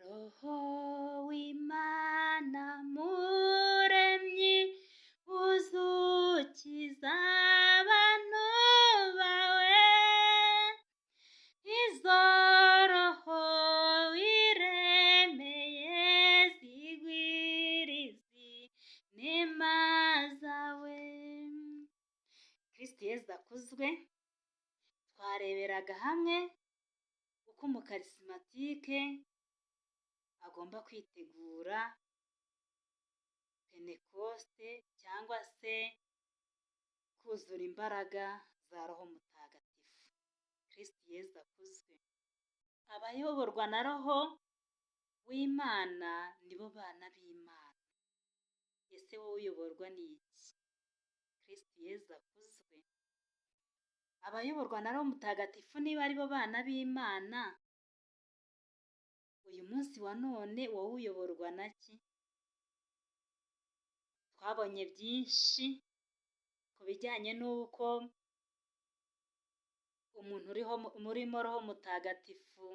Roho w'Imana muremyi, uzukiza abantu bawe, izo roho wiremeye zigwirize inema zawe. Kristu Yezu akuzwe. Twareberaga hamwe uko umukarisimatike agomba kwitegura Pentekoste cyangwa se kuzura imbaraga za Roho Mutagatifu. Kristu Yezu akuzwe. Abayoborwa na Roho w'Imana nibo bana b'Imana. Ese wowe uyoborwa n'iki? Kristu Yezu akuzwe. Abayoborwa na Roho Mutagatifu niba aribo bana b'Imana, uyu munsi wa none wowe uyoborwa na ki? Twabonye byinshi ku bijyanye n'uko umuntu uriho murimo Roho Mutagatifu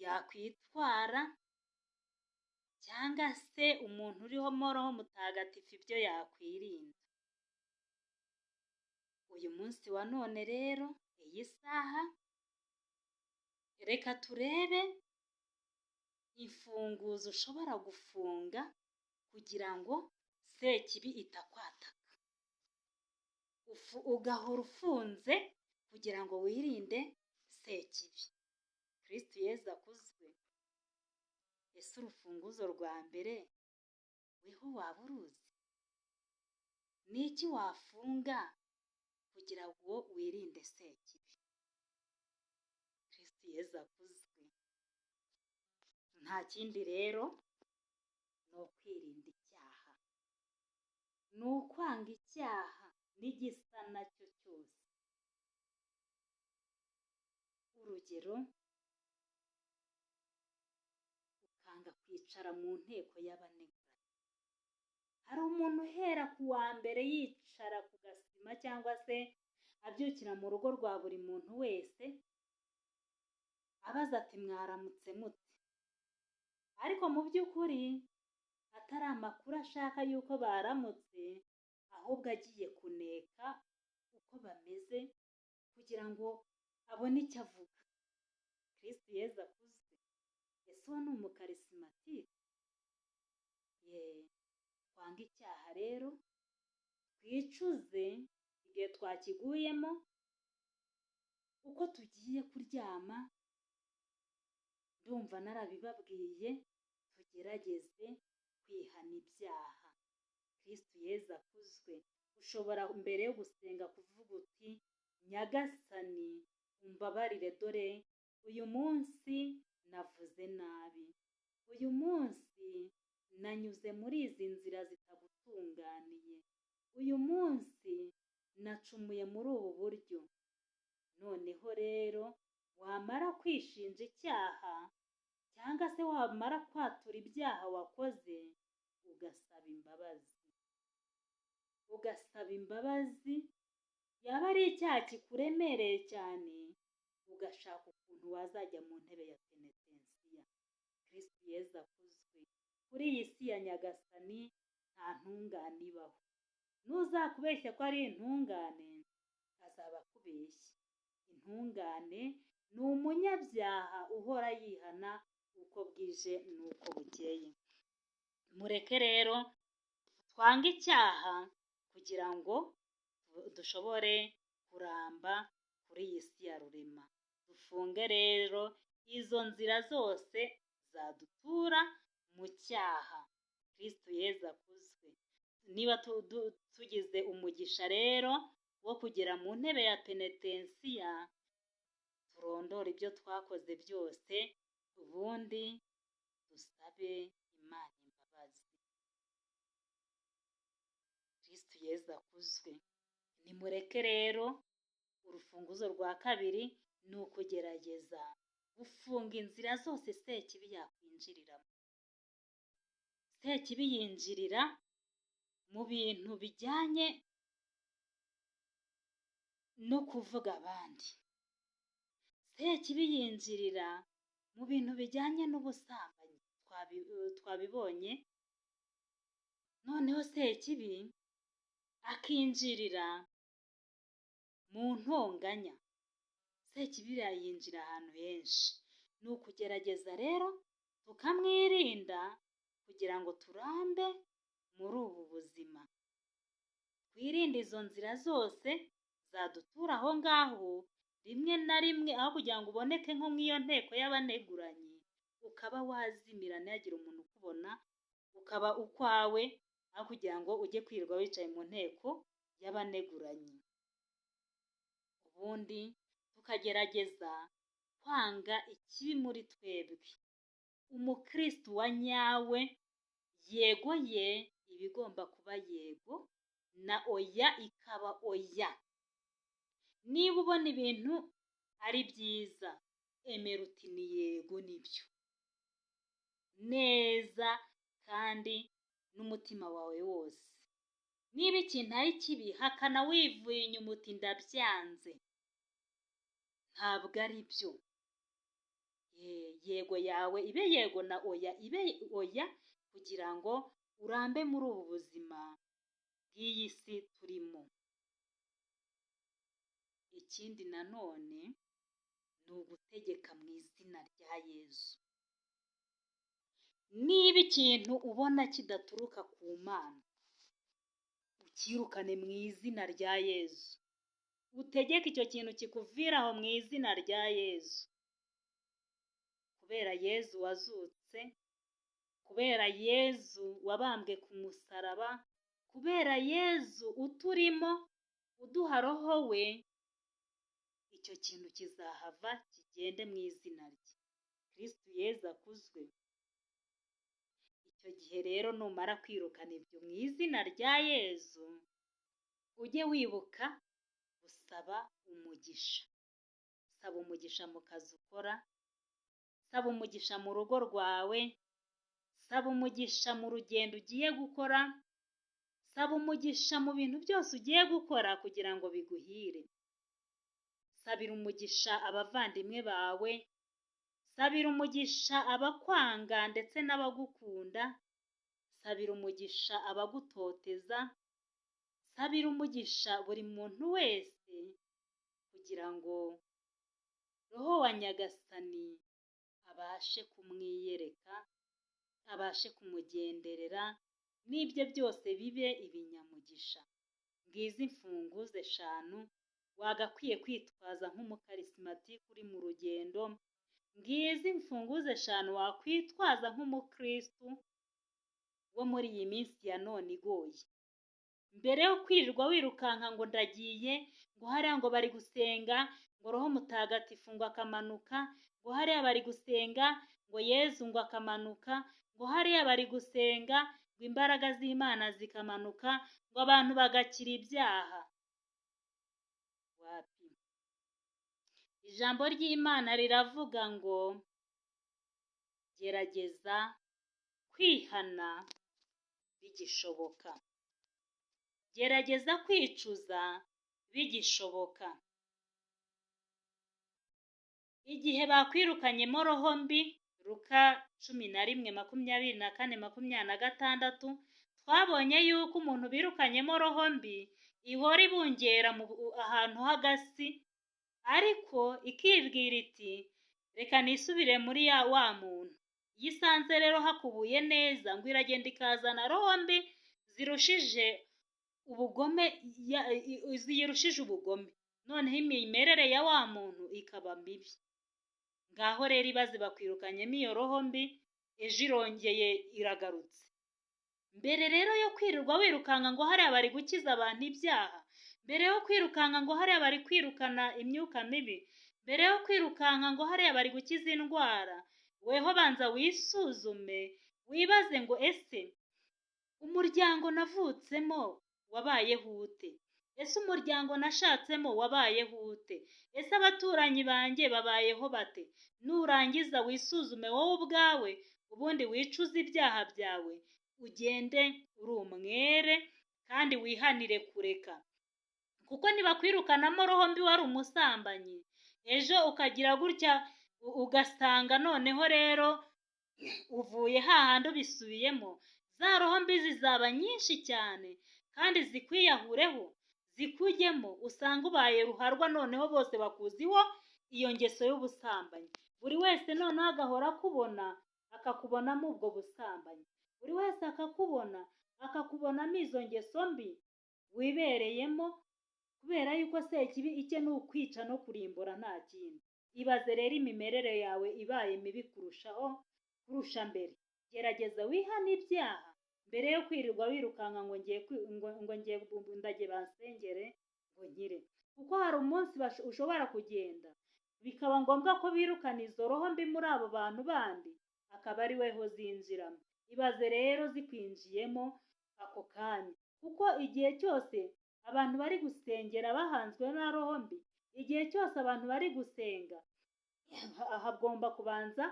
yakwitwara, cyangwa se umuntu uriho Roho Mutagatifu ibyo yakwirinda. Uyu munsi wa none rero, iyi saha, reka turebe imfunguzo ushobora gufunga kugira ngo Sekibi itakwataka. Ugahora ufunze kugira ngo wirinde Sekibi. Kristu Yezu akuzwe. Ese urufunguzo rwa mbere weho waba uruzi? Ni iki wafunga kugira ngo wirinde Sekibi? Kristu Yezu akuzwe. Nta kindi rero, ni ukwirinda icyaha, ni ukwanga icyaha n'igisa nacyo cyose. Urugero, ukanga kwicara mu nteko y'abanegura. Hari umuntu uhera ku wa mbere yicara ku gasima cyangwa se abyukira mu rugo rwa buri muntu wese, abaza ati mwaramutse mute? Ariko mu by'ukuri atari amakuru ashaka y'uko baramutse, ahubwo agiye kuneka uko bameze kugira ngo abone icyo avuga. Kristu Yezu akuzwe. Ese uwo ni umukarisimatike? Ye, twange icyaha rero, twicuze igihe twakiguyemo, uko tugiye kuryama, ndumva narabibabwiye, tugerageze kwihana ibyaha. Kristu Yezu akuzwe. Ushobora mbere yo gusenga kuvuga uti Nyagasani umbabarire, dore uyu munsi navuze nabi, uyu munsi nanyuze muri izi nzira zitagutunganiye, uyu munsi nacumuye muri ubu buryo. Noneho rero wamara kwishinja icyaha cyangwa se wamara kwatura ibyaha wakoze, ugasaba imbabazi. Ugasaba imbabazi, yaba ari icyaha kikuremereye cyane, ugashaka ukuntu wazajya mu ntebe ya penetensiya. Kristu Yezu akuzwe. Kuri iyi si ya Nyagasani nta ntungane ibaho. N'uzakubeshya ko ari intungane, azaba akubeshya. Intungane ni umunyabyaha uhora yihana uko bwije n'uko bukeye. Mureke rero twange icyaha kugira ngo dushobore kuramba kuri iyi si ya Rurema. Dufunge rero izo nzira zose zadutura mu cyaha. Kristu Yezu akuzwe. Niba tugize umugisha rero wo kugera mu ntebe ya penetensiya, turondore ibyo twakoze byose, ubundi dusabe Imana imbabazi. Kristu Yezu akuzwe. Nimureke rero urufunguzo rwa kabiri ni ukugerageza gufunga inzira zose Sekibi yakwinjiriramo. Sekibi yinjirira mu bintu bijyanye no kuvuga abandi. Sekibi yinjirira Mu bintu bijyanye n'ubusambanyi twabibonye, noneho Sekibi akinjirira mu ntonganya. Sekibi yinjira ahantu henshi. Ni ukugerageza rero tukamwirinda kugira ngo turambe muri ubu buzima. Twirinde izo nzira zose zadutura aho ngaho, rimwe na rimwe aho kugira ngo uboneke nko mu iyo nteko y'abaneguranyi, ukaba wazimira ntihagire umuntu ukubona, ukaba ukwawe, aho kugira ngo ujye kwirirwa wicaye mu nteko y'abaneguranyi. Ubundi tukagerageza kwanga ikibi muri twebwe. Umukristu wa nyawe, yego ye iba igomba kuba yego, na oya ikaba oya. Niba ubona ibintu ari byiza, emera uti ni yego nibyo neza kandi n'umutima wawe wose. Niba ikintu ari kibi, hakana wivuye inyuma uti ndabyanze, ntabwo ari byo. Yego yawe ibe yego na oya ibe oya, kugira ngo urambe muri ubu buzima bw'iyi si turimo. Ikindi nanone ni ugutegeka mu izina rya Yezu. Niba ikintu ubona kidaturuka ku Mana, ukirukane mu izina rya Yezu. Utegeke icyo kintu kikuvira aho mu izina rya Yezu. Kubera Yezu wazutse, kubera Yezu wabambwe ku musaraba, kubera Yezu uturimo uduha roho we, icyo kintu kizahava kigende mu izina rye. Kristu Yezu akuzwe. Icyo gihe rero numara kwirukana ibyo mu izina rya Yezu, ujye wibuka gusaba umugisha. Saba umugisha mu kazi ukora, saba umugisha mu rugo rwawe, saba umugisha mu rugendo ugiye gukora, saba umugisha mu bintu byose ugiye gukora kugira ngo biguhire. Sabira umugisha abavandimwe bawe, sabira umugisha abakwanga ndetse n'abagukunda, sabira umugisha abagutoteza, sabira umugisha buri muntu wese, kugira ngo roho wa Nyagasani abashe kumwiyereka, abashe kumugenderera, n'ibye byose bibe ibinyamugisha. Ngizi imfunguzo eshanu wagakwiye kwitwaza nk'umukarisimatike uri mu rugendo, ngizi imfunguzo eshanu wakwitwaza nk'umukristu wo muri iyi minsi ya none igoye. Mbere yo kwirirwa wirukanka ngo ndagiye, ngo hariya ngo bari gusenga, ngo roho mutagatifu ngo akamanuka, ngo hariya bari gusenga, ngo Yezu ngo akamanuka, ngo hariya bari gusenga, ngo imbaraga z'Imana zikamanuka, ngo abantu bagakira ibyaha. Wapi! Ijambo ry'Imana riravuga ngo gerageza kwihana bigishoboka, gerageza kwicuza bigishoboka. Igihe bakwirukanyemo roho mbi, Luka 11:24, 26, twabonye yuko umuntu birukanyemo roho mbi ihora ibungera ahantu h'agasi, ariko ikibwira iti reka nisubire muri ya wa muntu. Iyo isanze rero hakubuye neza, ngo iragenda ikazana roho mbi zirushije ubugome, ziyirushije ubugome, noneho imimerere ya wa muntu ikaba mibi. Ngaho rero ibaze bakwirukanyemo iyo roho mbi, ejo irongeye iragarutse. Mbere rero yo kwirirwa wirukanka ngo hariya bari gukiza abantu ibyaha, mbere yo kwirukanka ngo hariya bari kwirukana imyuka mibi, mbere yo kwirukanka ngo hariya bari gukiza indwara, weho banza wisuzume, wibaze ngo ese umuryango navutsemo wabayeho ute? Ese umuryango nashatsemo wabayeho ute? Ese abaturanyi banjye babayeho bate? Nurangiza wisuzume wowe ubwawe, ubundi wicuze ibyaha byawe, ugende uri umwere kandi wihanire kureka. Kuko nibakwirukanamo roho mbi wari umusambanyi, ejo ukagira gutya Ugasanga noneho rero uvuye hahandi ubisubiyemo, za roho mbi zizaba nyinshi cyane kandi zikwiyahureho, zikujyemo, usanga ubaye ruharwa, noneho bose bakuziho iyo ngeso y'ubusambanyi. Buri wese noneho agahora akubona, akakubonamo ubwo busambanyi. Buri wese akakubona, akakubonamo izo ngeso mbi wibereyemo, kubera yuko Sekibi icye ni ukwica no kurimbura, nta kindi. Ibaze rero imimerere yawe ibaye mibi kurushaho, kurusha mbere. Gerageza wihane ibyaha mbere yo kwirirwa wirukanka ngo ngiye ngo ngiye ndagiye bansengere ngo nkire, kuko hari umunsi ushobora kugenda bikaba ngombwa ko birukana izo roho mbi muri abo bantu bandi, akaba ari weho zinjiramo. Ibaze rero zikwinjiyemo ako kanya, kuko igihe cyose abantu bari gusengera bahanzwe na roho mbi, igihe cyose abantu bari gusenga hagomba kubanza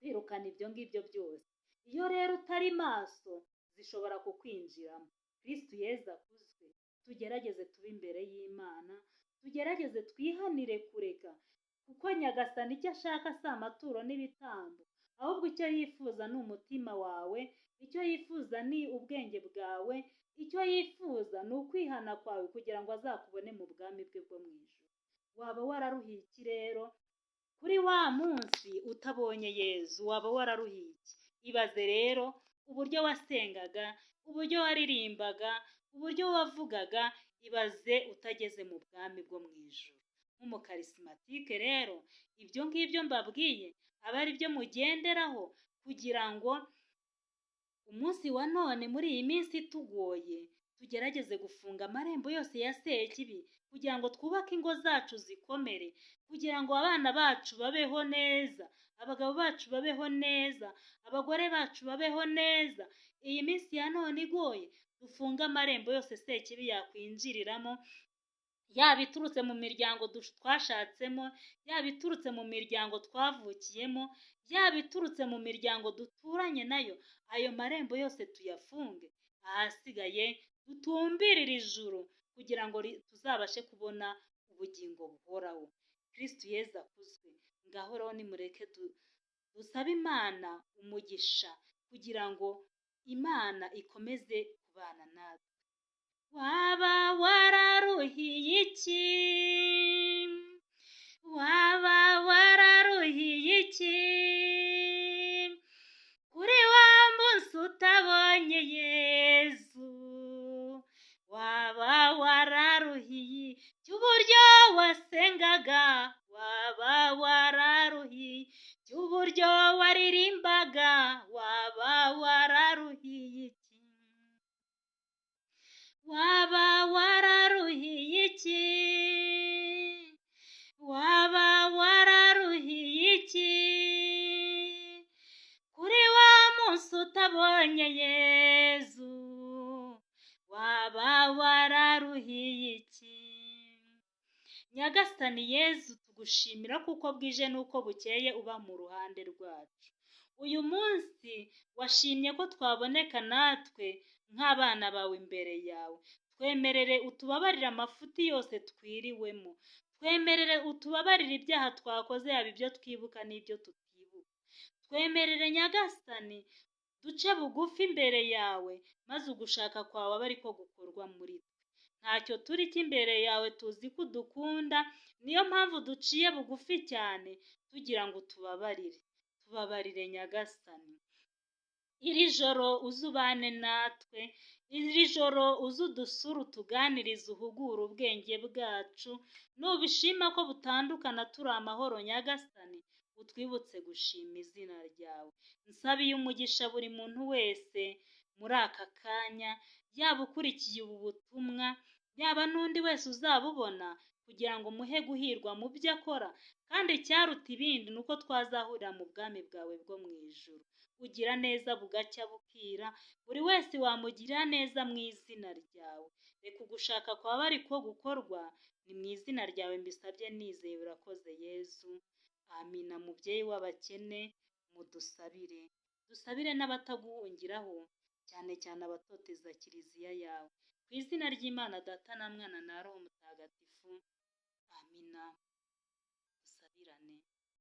kwirukana ibyo ngibyo byose. Iyo rero utari maso zishobora kukwinjiramo. Kristu Yezu akuzwe. Tugerageze tube imbere y'Imana, tugerageze twihanire kureka, kuko Nyagasani icyo ashaka si amaturo n'ibitambo, ahubwo icyo yifuza ni umutima wawe, icyo yifuza ni ubwenge bwawe, icyo yifuza ni ukwihana kwawe, kugira ngo azakubone mu bwami bwe bwo mu ijuru. Waba wararuhiye iki rero kuri wa munsi utabonye Yezu? Waba wararuhiye iki? Ibaze rero uburyo wasengaga, uburyo waririmbaga, uburyo wavugaga, ibaze utageze mu bwami bwo mu ijuru. Nk'umukarisimatike rero, ibyo ngibyo mbabwiye aba ari byo mugenderaho, kugira ngo umunsi wa none muri iyi minsi itugoye tugerageze gufunga amarembo yose ya Sekibi, kugira ngo twubake ingo zacu zikomere, kugira ngo abana bacu babeho neza, abagabo bacu babeho neza, abagore bacu babeho neza. Iyi minsi ya none igoye, dufunge amarembo yose Sekibi yakwinjiriramo, yaba iturutse mu miryango twashatsemo, yaba iturutse mu miryango twavukiyemo, yaba iturutse mu miryango duturanye nayo, ayo marembo yose tuyafunge, ahasigaye dutumbirire ijuru, kugira ngo tuzabashe kubona ubugingo buhoraho. Kristu Yezu akuzwe. Ngaho rero nimureke dusabe Imana umugisha, kugira ngo Imana ikomeze kubana natwe. Waba wararuhiye iki? Waba wararuhiye iki kuri wa munsi utabonye Yezu? Waba wararuhiye iki uburyo wasengaga? Waba wararuhiye iki uburyo waririmbaga? Waba wararuhiye iki? Waba wararuhiye iki? Waba wararuhiye iki kuri wa munsi utabonye Yezu? Waba wararuhiye iki? Nyagasani Yezu, tugushimira kuko bwije n'uko bukeye uba mu ruhande rwacu. Uyu munsi washimye ko twaboneka natwe nk'abana bawe imbere yawe. Twemerere utubabarire amafuti yose twiriwemo, twemerere utubabarire ibyaha twakoze, yaba ibyo twibuka n'ibyo tutibuka. Twemerere Nyagasani duce bugufi imbere yawe, maze ugushaka kwawe abe ariko gukorwa muri twe. Ntacyo turi cy'imbere yawe, tuzi ko udukunda, niyo mpamvu duciye bugufi cyane tugira ngo utubabarire. Tubabarire Nyagasani. Iri joro uzubane natwe, iri joro uzudusure, utuganirize, uhugure ubwenge bwacu, nubishima ko butandukana turi amahoro Nyagasani, utwibutse gushima izina ryawe. Nsabiye umugisha buri muntu wese muri aka kanya, yaba ukurikiye ubu butumwa, yaba n'undi wese uzabubona, kugira ngo umuhe guhirwa mu byo akora, kandi icyaruta ibindi ni uko twazahurira mu bwami bwawe bwo mu ijuru. Ugira neza bugacya bukira, buri wese wamugirira neza mu izina ryawe. Reka ugushaka kwawe ariko gukorwa, ni mu izina ryawe mbisabye nizeye, urakoze Yezu. Amina. Mubyeyi w'abakene, mudusabire. Dusabire n'abataguhungiraho, cyane cyane abatoteza kiliziya yawe. Ku izina ry'Imana Data na Mwana na Roho Mutagatifu. Amina. Dusabirane.